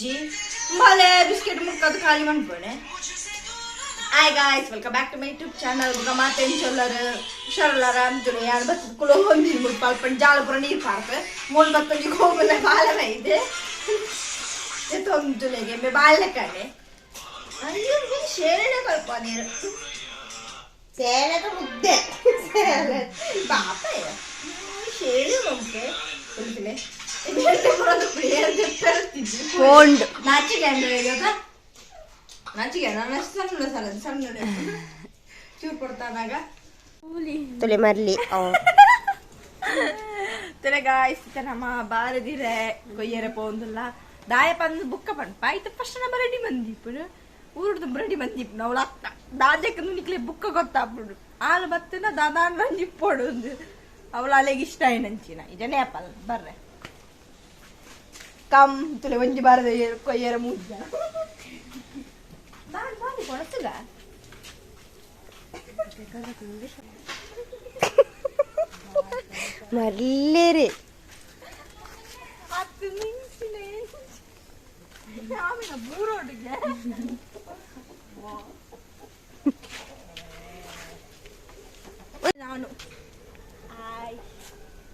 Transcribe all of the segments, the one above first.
ಇಜ್ಜಿ ಮಲೆ ಬಿಸ್ಕೆಟ್ ಮುಕ್ಕದು ಖಾಲಿ ಮನ್ಪಣೆ. Hi guys, welcome back to my YouTube channel. ಬುಕ್ಕ ಮಾತೆನ್ ಚೊಲ್ಲರ್ ಹುಷಾರುಲ್ಲಾರ ಅಂಜುನೆ ಯಾನ್ ಬತ್ತದ ಕುಲೊಂದು ಮುಲ್ಪ ಅಲ್ಪ ಜಾಲಪುರ ನೀರ್ ಪಾರ್ಕ್ ಮೂಲ್ ಬತ್ತೊಂಜಿ ಕೋಗುಲ ಬಾಲ ಇದೆ ತೊಂದುಲೆಗೆ ಮೆ ಬಾಲ್ಯ ಕಡೆ ಅಯ್ಯೋ ಶೇರಳೆ ಕಲ್ಪ ನೀರು. ಸೇಲದ ಮುದ್ದೆ. ಪಾಪ ಶೇಳೆ ಮಂಕೆ ತುಳಿಸಿಲೆ. ಪೋಂಡ್. ನಾಚಿಗೆ ಅಂದ್ರೆ ಗೊತ್ತಾ? ನಾಚಿಗೆ ನಾನು ಅಷ್ಟು ಸಣ್ಣ ಸಲ ಸಣ್ಣ ಚೂರು ಕೊಡ್ತಾನಾಗ. ತುಲೆ ಮರ್ಲಿ. ತುಲೆ ಗಾಯ್ಸ್, ನಮ್ಮ ಬಾರದಿರೆ ಕೊಯ್ಯರೆ ಪೋಂದುಲ್ಲ ದಾಯ ಪಂದ್ ಬುಕ್ಕ ಪನ್ಪ ಆಯ್ತು. ಫಸ್ಟ್ ನಮ್ಮ ರೆಡಿ ಬಂದಿಪ್ಪುನು ಊರುಡ್ದು ರೆಡಿ ಬಂದಿಪ್ಪು ಅವಳು ಅಕ್ಕ ದಾದಕ್ಕೆ ನಿಕ್ಲೆ ಬುಕ್ಕ ಗೊತ್ತಾಪುಡು ಆಲು ಬತ್ತನ ದಾದಾನ್ ಬಂದಿಪ್ಪೋಡು ಅವಳು ಅಲೆಗೆ ಇಷ್ಟ ಆಯ್ನಂಚಿನ ಇಜನೇ ಅಪ್ಪಲ್ ಬರ್ರೆ ಕಮ್ ತುಲೆ ಒಂಜಿ ಬಾರದ ಕೊಯ್ಯರ ಮೂಜ ಬಾರಿ ಬಾರಿ ಕೊಡಸುಗ. ಮರ್ಲೇರೆ. ಹತ್ತು ನಿಮಿಷ ಆಮೇಲೆ ಬೂರೋಟಿಗೆ ನಾನು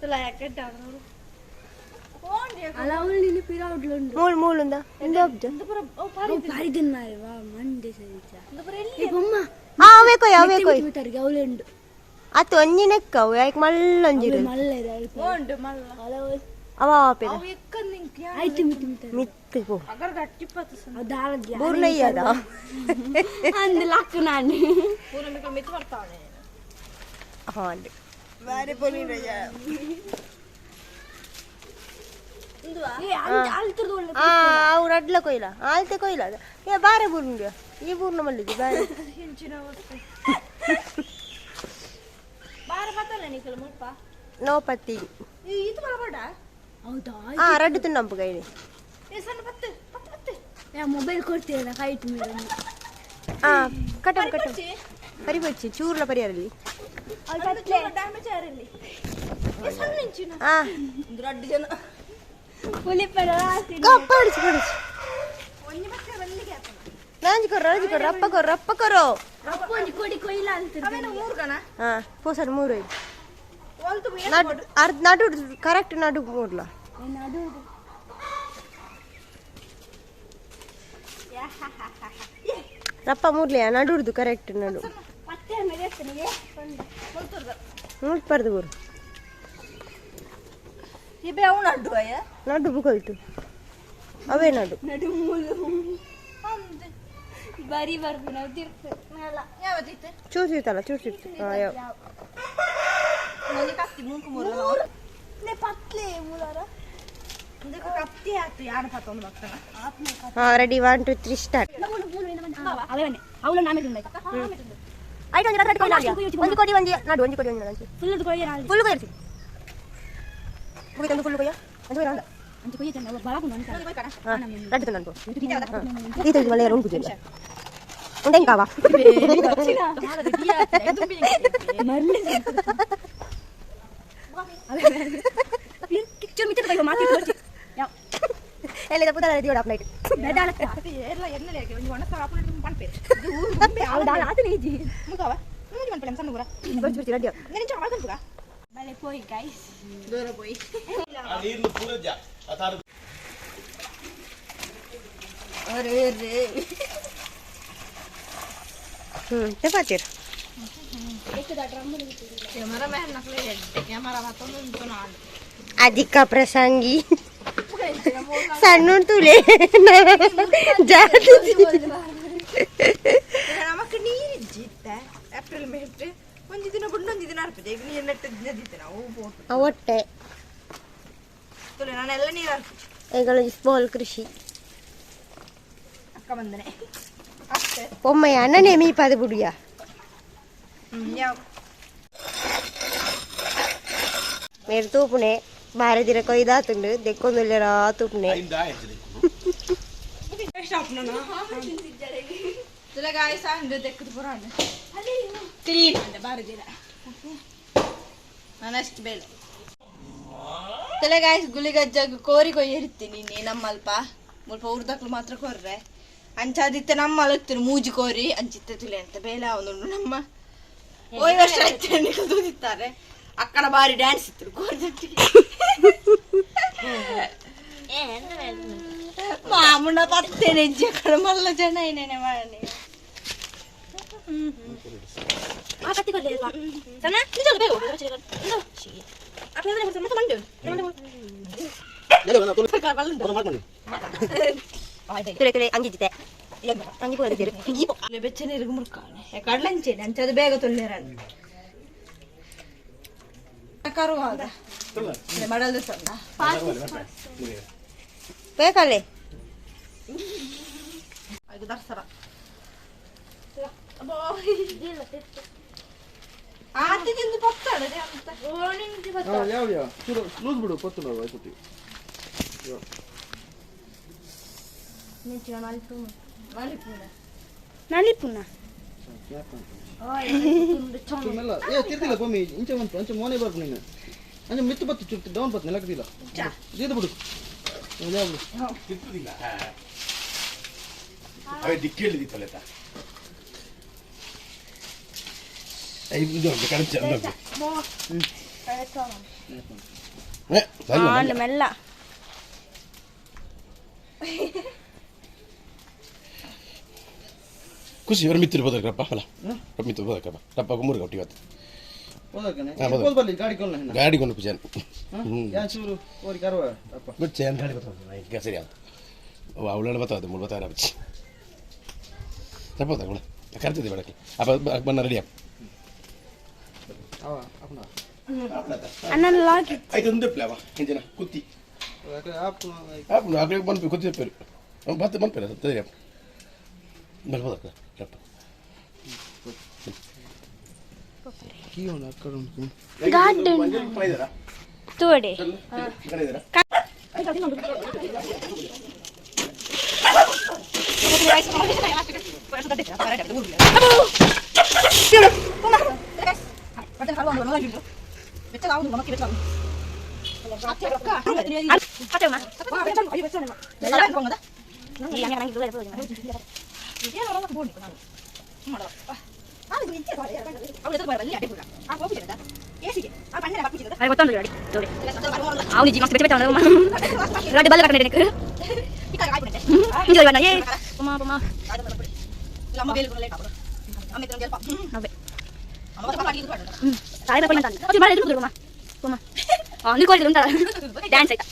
ತುಲ ಯಾಕೆ. ಮೂಳು ಮೂಳುಂದ ಇಂದ ಒಬ್ಜ. ಆ ಅವೇ ಕೊಯ್ ಅವೇ ಕೊಯ್ ಅತ್ತು ಒಂಜಿ ನೆಕ್ಕ ಅವು ಯಾಕೆ ಮಲ್ಲೊಂಜಿರು. ಉಂಡು ಮಲ್ಲ. ಅವ ಆಪೆದ. ಅವು ಎಕ್ಕಂದು ನಿಂಗೆ. ಮಿತ್ತು ಪೋ. ಅಗರ್ ಗಟ್ಟಿ ಪತ್ತು. ಬೂರ್ನಯ್ಯದ. ಪೂರ ಮಿಕ್ಕ ಮಿತ್ತು ಬರ್ತಾವನೆ. ಹಾಂ. ಬಾರಿ ಪೊಲಿ. ಆ ಅವು ರಡ್ಲ ಕೊಯ್ಲ ಆಲ್ತೆ ಕೊಯ್ಲ ಏ ಬಾರೆ ಬೂರ್ನುಂಡು ಈ ಬೂರ್ನ ಮಲ್ಲಿಗೆ ಬಾರೆ. ಹೆಂಚಿನ ವಸ್ತು ಬಾರ ಪತ್ತಲ್ಲ ನಿಖಲ್ ಮುಲ್ಪ. ನೋ ಪತ್ತಿ. ಇದು ಬರಬೇಡ. ಆ ರಡ್ಡು ತುಂಡಂಪು ಕೈಲಿ. ಏ ಸಣ್ಣ ಪತ್ತು ಪತ್ತು ಪತ್ತು. ಮೊಬೈಲ್ ಕೊಡ್ತೀರ ಕೈಟ್ ಮೇಲೆ. ಆ ಕಟಂ ಕಟಂ ಪರಿ ಬಚ್ಚಿ ಚೂರ್ಲ ಪರಿಯಾರಲ್ಲಿ. ಡ್ಯಾಮೇಜ್ ಯಾರಲ್ಲಿ ಏ ಸಣ್ಣ ಹೆಂಚಿನ. ಆ ಒಂದು ರಡ್ಡು ಜನ. ಪಡಿಸಿ ಪಡಿಸಿ. ಒಂಜಿ ಮತ್ತೆ ಬಲ್ಲಿಗೆ ಆತನ. ನಾಂಜಿ ಕೊರು ರಾಜಿ ಕೊರು ರಪ್ಪ ಕೊರು ರಪ್ಪ ಕೊರು. ಕೊಡಿ ಕೊಯ್ಲ ಅಂತ. ಅವೇನ ಮೂರು ಕಣ. ಹಾ ಪೋಸರ್ ಮೂರು ಐದು. ಒಲ್ತು. ನಡು ಅರ್ಧ ನಡು ಕರೆಕ್ಟ್ ನಡು ಮೂರ್ಲ. ರಪ್ಪ ಮೂರ್ಲಿಯಾ ನಡುಡ್ದು ಕರೆಕ್ಟ್ ನಡು. ಪತ್ತೆ ಮೇಲೆ ಮುಟ್ಪರ್ದು ಊರು. ಇಬೆ ಅವು ನಡ್ಡು ಅಯ್ಯ. ನಡು ಬುಕೊಲ್ತು ಅವೇ ನಡು. ನಡು ಮೂಲು ಬರಿ ಬರ್ಬು ನಾವು ತಿರ್ಪು. ಯಾವತ್ತಿತ್ತು? ಚೂಸಿತ್ತಲ್ಲ ಚೂಸಿತ್ತು ಹಾ ಯಾವ. ಒಂಜಿ ಕತ್ತಿ ಮೂಂಕು ಮೂರು. ಪತ್ಲೆ ಮೂಲಾರ. ಇದಕ್ಕೆ ಕತ್ತಿ ಆಯ್ತು ಯಾರು ಪತ್ತೊಂದು ಬರ್ತನ. ಹಾ ರೆಡಿ 1 2 3 ಸ್ಟಾರ್ಟ್. ಅವಳು ನಾಮೆ ಉಂಡಾಯ್ತು. ಆಯ್ತು ಒಂಜಿ ರಡ್ಡು ಕೊಯ್ಲ ಒಂಜಿ ಕೊಡಿ ಒಂಜಿ ನಡು ಒಂಜಿ ಕೊಡಿ ಒಂಜಿ ನಡು. ಫುಲ್ ಕೊಯ್ಯ ನಾಲ್. ಫುಲ್ ಕೊಯ್ಯ ಮುಗಿತಂದು ಫುಲ್ ಕೊಯ್ಯ ಒಂಜಿ ಕೊಯ್ಯ ಅಂದ. ಅಂಚೆ ಕೊಯ್ಯ ಚೆನ್ನ ಬಲ ಕೊಂಡು. ಹಾ ರಡ್ಡು ತಂದು ಈ ತಳಿ ಮಳೆ ಉಂಟು ಉಂಟೆಂಕಾವ. ಕಿಚ್ಚು ಮಿಚ್ಚು ಕೈಯೋ ಮಾತಿ ತೋರ್ಚಿ ಯಾವ. ಎಲ್ಲ ಪುದರ ದಿಯೋಡ ಪ್ಲೇಟ್. ಎಲ್ಲ ಎಣ್ಣೆ ಒಂಜಿ ಒಣ ಸಾಪುನ ಪನ್ಪೇರು. ಹೌದಾ ಆತನೇ ಇಜ್ಜಿ. ಮುಗವ ಮುಂಜಿ ಮನ್ಪಲೆ ಸಣ್ಣ ಗುರ. ಬರ್ಚಿ ಬರ್ಚಿ ರಡ್ಡಿ. నేను చాలా ಬಲೆ ಪೋಯಿ ಗೈಸ್. ದೂರ పోయి. ಆ ನೀರ್ನ ಪೂರಜ ಆ ಅರೆ ರೇ. ಹ್ಞೂ ಚಪಾತಿ. కెమెరా మ్యాన్ నాకు కెమెರಾ పತ್ತొంದು నాడు. ಅಧಿಕ ಪ್ರಸಂಗಿ ಸಣ್ಣ ತುಲೆ ಜಾತಿ. ನಮಕ್ ನೀರಿಜ್ಜಿ ಇತ್ತ ಏಪ್ರಿಲ್ ಮೇಟ್ ಒಂಜಿ ದಿನ ಬುಂಡು ಒಂಜಿ ದಿನ ಅರ್ಪದೆ ಈಗ ನೀರು ನೆಟ್ಟು ದಿನ ಅವು ಪೋಟು. ಒಟ್ಟೆ. ತುಲೆ ನಾನೆಲ್ಲ ನೀರು ಅರ್ಪಿಸಿ. ಈಗ ಸ್ಮಾಲ್ ಕೃಷಿ. ಅಕ್ಕ ಬಂದನೆ ಅಷ್ಟೇ. ಬೊಮ್ಮಯ್ಯ ಅಣ್ಣನೇ ಮೀಪಾದ ಬುಡಿಯ. ಯಾವ. ಮೇರ್ ತೂಪುಣೆ ಬಾರದಿರ ಕೊಯ್ದಾತುಂಡು ದೆಕ್ಕೊಂದುಲ್ಲೆರ ತೂಪುಣೆ. ತುಲೆ ಗಾಯ್ಸ್ ಅಂದು ದೆಕ್ಕದ ಪುರಾಣ ಕ್ಲೀನ್ ಅಂದೆ ಬಾರದಿರ ನಾನು ಅಷ್ಟು ಬೇಲೆ. ತಲೆ ಗಾಯ್ಸ್ ಗುಳಿಗಜ್ಜಗ್ ಕೋರಿ ಕೊಯ್ಯಿರ್ತೀನಿ ನಮ್ಮಲ್ಪ. ಮುಲ್ಪ ಊರ್ದಕ್ಲು ಮಾತ್ರ ಕೊರ್ರೆ ಅಂಚಾದಿತ್ತೆ ನಮ್ಮ ಅಲತ್ತಿರು ಮೂಜಿ ಕೋರಿ ಅಂಚಿತ್ತೆ ತುಲೆ ಅಂತ ಬೇಲೆ ಅವನುಂಡು ನಮ್ಮ ಓಯ್ ವರ್ಷ ಆಯ್ತು ನಿಖಲ್ ತೂದಿತ್ತಾರೆ ಅಕ್ಕನ ಬಾರಿ ಡ್ಯಾನ್ಸ್ ಇತ್ತು ಕೋರಿದೊಟ್ಟಿಗೆ ಮಾಮುನ ಪತ್ತೇನೆ ಇಜ್ಜಿ ಅಕ್ಕಡ ಮಲ್ಲ ಜನ ಏನೇನೆ ಮಾಡಿ ಬೆಚ್ಚನೆ ಮುರ್ಕಾನೆ ಕಡ್ಲಂಚೇನೆ ಅಂಚದು ಬೇಗ ತೊಳ್ಳೆರನ್ ಕರುವಾಗ ಮಡಲ್ದ ಸಣ್ಣ ಬೇಕಲ್ಲೇ ಅದು ದರ್ಸರ ಆತಿ ತಿಂದು ಪತ್ತಾಳೆ ಅಂತ ಯಾವ ಯಾವ ಲೂಸ್ ಬಿಡು ಪತ್ತು ನಾವು ಆಯ್ತು. ನಲಿಪುನ ಮೆಲ್ಲ ಏ ತಿರ್ತಿಲ್ಲ ಬೊಮ್ಮಿ ಇಂಚೆ ಬಂತು ಅಂಚೆ ಮೋನೆ ಬರ್ಕು ನೀನು ಅಂಚೆ ಮಿತ್ತು ಬತ್ತು ಚುರ್ತಿ ಡೌನ್ ಬತ್ತು ನೆಲಕ್ದಿಲ್ಲ ಇದು ಬಿಡು ಯಾವ ಬಿಡು ತಿರ್ತದಿಲ್ಲ ಅವೇ ದಿಕ್ಕೇಳಿದಿತ್ತಲ್ಲ ಇದು ಕಡಚ ಮೆಲ್ಲ ಖುಷಿ ಇವರು ಮಿತ್ತಿರು ಬೋದಕ್ರಪ್ಪ ಅಲ್ಲ ಮಿತ್ತು ಬೋದಕ್ರಪ್ಪ ರಪ್ಪ ಮೂರು ಗೌಟಿ ಇವತ್ತು ಹೋದಕ್ಕನೆ ಹಾ, ಹೋದ. ಹೋದ್ ಬರ್ಲಿ ಗಾಡಿ ಕೊಲ್ಲ ಹೆಣ್ಣ ಗಾಡಿ ಕೊಂಡು ಪೂಜೆ ಯಾ ಚೂರು ಓರಿ ಕರುವ ಅಪ್ಪ ಬಟ್ ಚೇನ್ ಗಾಡಿ ಬರ್ತಾವೆ ಈಗ ಸರಿ ಆಯ್ತು ಅವಳು ಬರ್ತಾವೆ ಮೂರು ಬರ್ತಾವೆ ಬಚ್ಚಿ ರಪ್ಪ ತಗೊಳ್ಳ ಕರ್ತಿದ್ದೆ ಬೆಳಗ್ಗೆ ಅಪ್ಪ ಬಣ್ಣ ರೆಡಿ ಅಪ್ಪ ಅವ ಅಪ್ಪನ ಅಣ್ಣನ ಲಾಗ್ ಆಯ್ತು ಒಂದೇ ಪ್ಲೇವ ಇಂಜಿನ ಕುತ್ತಿ ಅಪ್ಪ ಅಪ್ಪ ಆಕಡೆ ಬಂದ್ಪಿ ಕುತ್ತಿ ಪೇರು ಬತ್ತ ಬಂದ್ಪೇರ ಸರಿ ಅಪ್ಪ ಬರ್ಬೋದಕ್ಕ ರಪ್ಪ ಕೀವನ ಅಕ್ಕಡ ಉಂಟು ಗಾರ್ಡನ್ ತೋಡೆ ಇದ್ದಾರಾ ಡ್ಯಾನ್ಸ್ ಆಯ್ತಾ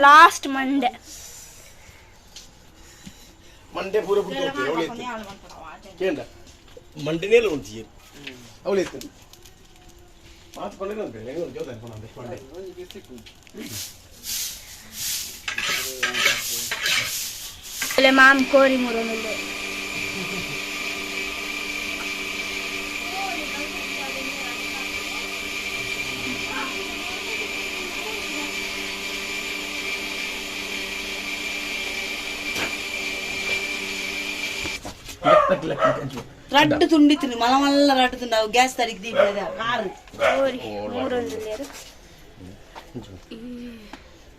ಲಾಸ್ಟ್ ಮಂಡೆ ಮಂಡೆ ಪೂರ ಬಿಟ್ಟು ಹೋಗ್ತೀವಿ ಅವಳು ಕೇಂದ್ರ ಮಂಡಿನೇಲಿ ಉಂಟು ಅವಳು ಎತ್ತು. Ma'am ಕೋರಿ ಮೂರೊಂದು ರಡ್ಡು ತುಂಡಿತೀನಿ ಮಲ ಮಲ್ಲ ರಡ್ಡು ತುಂಡು ಅವು ಗ್ಯಾಸ್ ತರಿಗ್ ದೀಪ ಕಾರು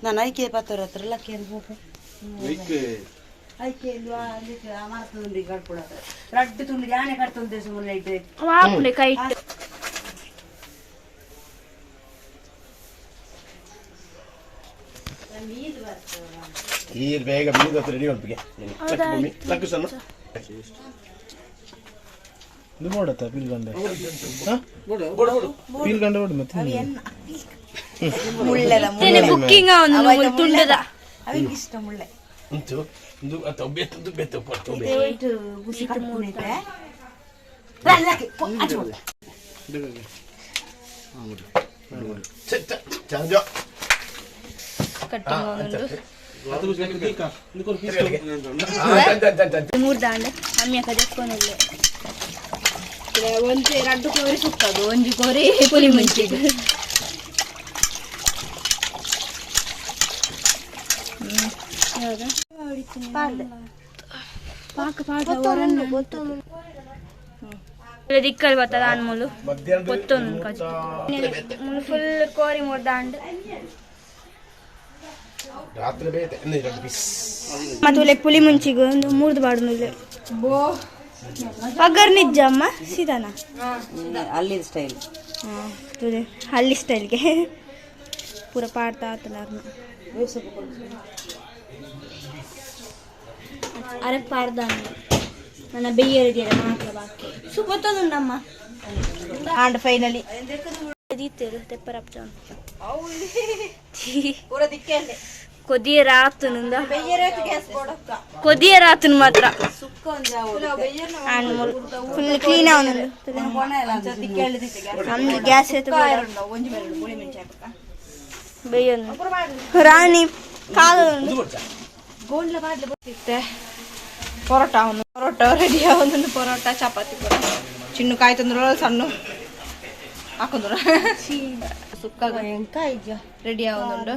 ನಾನು ಐಕೆ ಪತ್ತೋರ ಹತ್ರ ಲಕ್ಕಿ ಹೋಗು ಐಕೆ ಮರತ ತುಂಡಿ ಕಟ್ಕೊಡ ರಡ್ಡು ತುಂಡಿ ಯಾನೆ ಕಟ್ತೊಂದೆ ಸುಮ್ಮನೆ ಇಟ್ಟು ವಾಪುಲೆ ಕೈಟ್ ಈ ಬೇಗ ಮೀನು ರೆಡಿ ಉಂಟು ಲಕ್ಕು ಸಣ್ಣ ಇದು ಮಾಡತ್ತ ಪೀಲ್ ಗಂಡೆ ಪೀಲ್ ಗಂಡೆ ಮಾಡಿ ಮತ್ತೆ ಮುಳ್ಳೆದ ಬುಕ್ಕಿಂಗ್ ಒಂದು ತುಂಡದ ಅವಿಗೆ ಇಷ್ಟ ಮುಳ್ಳೆ ಉಂಟು ಒಂದು ಒಬ್ಬೆ ಬೆತ್ತು ಪಟ್ಟು ಇಟ್ಟು ಗುಸಿ ಕಟ್ಕೊಂಡೈತೆ ಚಾಂಜ ಮೂರು ದಾಂಡ ಅಮ್ಮಿಯ ಕದಕ್ಕೊನಲ್ಲೇ ಒಂಜಿ ರಡ್ಡು ಕೋರಿ ಸುಕ್ಕದು ಒಂಜಿ ಕೋರಿ ಪುಲಿ ಮುಂಚಿಗೆ ಪಾಕ ಪಾಕ ದಿಕ್ಕಲ್ ಬರ್ತದ ಅನ್ಮೂಲು పొತ್ತొంದು ಮುಲು ಫುಲ್ ಕೋರಿ ಮೂರು ದಾಂಡ್ ರಾತ್ರಿ ಬೇತೆ ಎರಡು ಪೀಸ್ ಮತ್ತು ಒಳ್ಳೆ ಪುಲಿ ಮುಂಚಿಗೆ ಒಂದು ಮೂರ್ದು ಬಾಡು ಬೋ ಪಗರ್ ನಿಜ್ಜಮ್ಮ ಸೀದಾನ ಅಲ್ಲಿ ಸ್ಟೈಲ್ ಹಳ್ಳಿ ಸ್ಟೈಲ್ಗೆ ಪೂರ ಪಾಡ್ತಾ ಆತಲ್ಲ ಅರೆ ಪಾಡ್ದ ನನ್ನ ಬೆಯ್ಯರಿದೆಯಲ್ಲ ಮಾತ್ರ ಬಾಕಿ ಸುಪತ್ತದುಂಡಮ್ಮ ಅಂಡ್ ಫೈನಲಿ ದೀತೇರು ತೆಪ್ಪರಪ್ಪ ಪೂರ ದಿಕ್ಕಲ್ಲೇ ಕೊದಿಯ ರಾತುನಿಂದ ಗ್ಯಾಸ್ ಬೋಡಕ್ಕ ಕೊದಿಯ ರಾತುನ್ ಮಾತ್ರ ಸುಕ್ಕ ಒಂದು ಫುಲ್ ಕ್ಲೀನ್ ಅವನು ನಮ್ದು ಗ್ಯಾಸ್ ಒಂಜಿ ಮೇಲೆ ಪುಳಿ ಮುಂಚೆ ಹಾಕಕ್ಕ ಬೇಯೊಂದು ರಾಣಿ ಕಾಲು ಗೋಂಡ್ಲ ಬಾಡ್ಲೆ ಬರ್ತಿತ್ತೆ ಪರೋಟ ಅವನು ಪರೋಟ ರೆಡಿ ಅವನೊಂದು ಪರೋಟ ಚಪಾತಿ ಪರೋಟ ಚಿನ್ನು ಕಾಯಿ ತಂದ್ರು ಸಣ್ಣ ಹಾಕೊಂಡ್ರು ಸುಕ್ಕ ರೆಡಿ ಆವೊಂದುಂಡು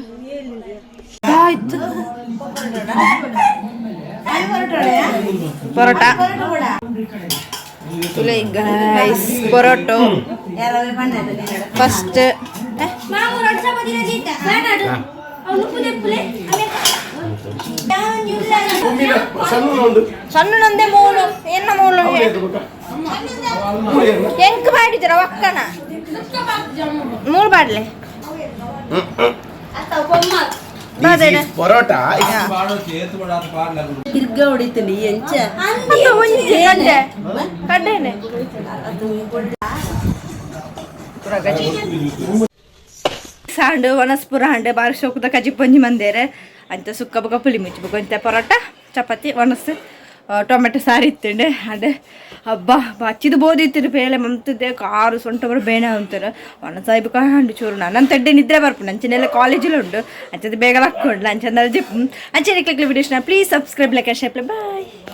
ಪರೋಟ ಗೈಸ್ ಪರೋಟೋ ಫಸ್ಟ್ ಸಣ್ಣ ನಂದೆ ಮೂಲು ಎನ್ನ ಮೂಲು ಎಂಕ್ ಮಾಡಿದ್ರ ಒಕ್ಕನ ಮೂರು ಬಾಡ್ಲೆ ಪರೋಟ ತಿರ್ಗ ಹೊಡಿತೀನಿ ಎಂಚ ಕಡ್ಡೆ ಕಡ್ಡೆನೆ ಸಾಂಡು ವನಸ್ಪುರ ಹಂಡೆ ಬಾರಿ ಶೋಕದ ಕಜಿ ಪಂಜಿ ಮಂದೇರೆ ಅಂತ ಸುಕ್ಕ ಬೊಕ ಪುಲಿ ಮುಚ್ಚಿ ಬೊಕ ಇಂತ ಪರೋಟ ಚಪಾತಿ ಒಣಸು ಟೊಮೆಟೊ ಸಾರು ಇತ್ತಂಡೆ ಅಡೆ ಹಬ್ಬ ಬಚ್ಚಿದು ಬೋದಿತ್ತಿರು ಬೇಳೆ ಮಂತಿದ್ದೆ ಕಾರು ಸೊಂಟ ಬರೋ ಬೇಣ ಅಂತಾರೆ ಒಣಸಾಯ್ಬೇಕು ಹಂಡು ಚೂರು ನನ್ನ ತಡ್ಡೆ ನಿದ್ರೆ ಬರ್ಪು ನಂಚಿನೆಲ್ಲ ಕಾಲೇಜಲ್ಲಿ ಉಂಡು ಅಂಚದ ಬೇಗ ಹಾಕೊಂಡು ಅಂಚಂದ್ರೆ ಜಿಪ್ ಅಂಚೆ click video please subscribe like share bye.